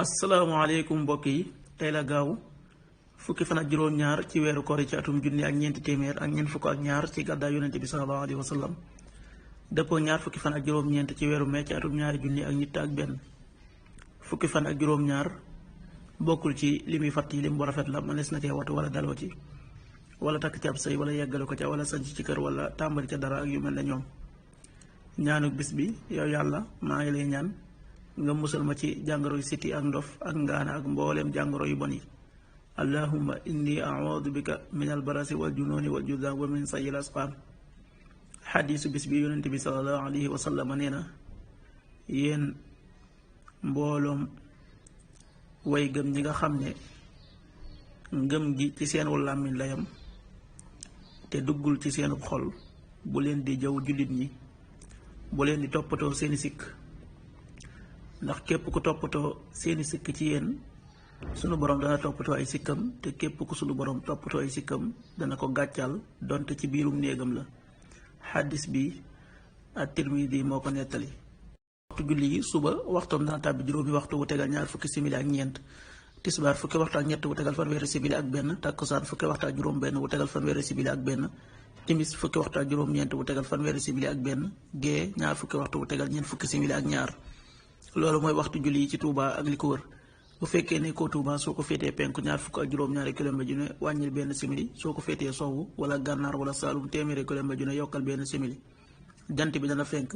asalaamaaleykum mbokk yi tey la gaaw fukki fan ak juróom-ñaar ci weeru koor ci atum junni ak ñeenti téeméer ak ñeent fukk ak ñaar ci gàddaay yonente bi sallallahu alayhi wa sallam dëppoo ñaar fukki fan ak juróom-ñeent ci weeru mee ci atum ñaari junni ak ñett ak benn fukki fan ak juróom-ñaar bokkul ci li muy fàtt yi lim bu rafet la mënees na cee watu wala daloo ci wala takk ci ab sëy wala yeggale ko ca wala sanc ci kër wala tàmbali ca dara ak yu mel ne ñoom ñaanuk bis bi yow yàlla maa ngi lay ñaan nga musal ma ci jàngoro yu siti ak ndof ak ngaana ak mbooleem jàngoro yu bon yi allahumma inni a'udhu bika min albarasi wal junooni wal judan wa min sayil asqaam xadiisu bis bi yonent bi sallallahu alayhi wa sallam nee na yéen mbooloom way gëm ñi nga xam ne ngëm gi ci seenu làmmiñ la yam te duggul ci seenu xol bu leen di jëw jullit ñi bu leen di toppatoo seeni sikk ndax képp ku toppatoo seeni sikk ci yéen sunu borom dana toppatoo ay sikkam te képp ku sunu borom toppatoo ay sikkam dana ko gàccal donte ci biirum néegam la xaddis bi at-Tirmidi moo ko nettali. waxtu julli yi suba waxtoom dana tàbbi juróomi waxtu wu tegal ñaar fukki simili ak ñeent tisbaar fukki waxtu ak ñett wu tegal fanweeri simili ak benn takkusaan fukki waxtu ak juróom benn wu tegal fanweeri simili ak benn timis fukki waxtu ak juróom ñeent wu tegal fanweeri simili ak benn gee ñaar fukki waxtu wu tegal ñeent fukki simili ak ñaar loolu mooy waxtu julli yi ci Touba ak li ko wër bu fekkee ne ko Touba soo ko féetee penku ñaar fukk ak juróom-ñaari kilomètre ju ne wàññil benn simili soo ko féetee sowwu wala gànnaar wala saalum téeméeri kilomètre ju ne yokkal benn simili jant bi dana fenk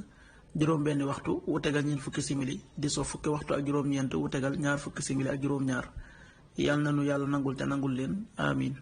juróom benn waxtu wu tegal ñeent fukki simili di so fukki waxtu ak juróom-ñeent wu tegal ñaar fukki simili ak juróom-ñaar yàlla na nu yàlla nangul te nangul leen amin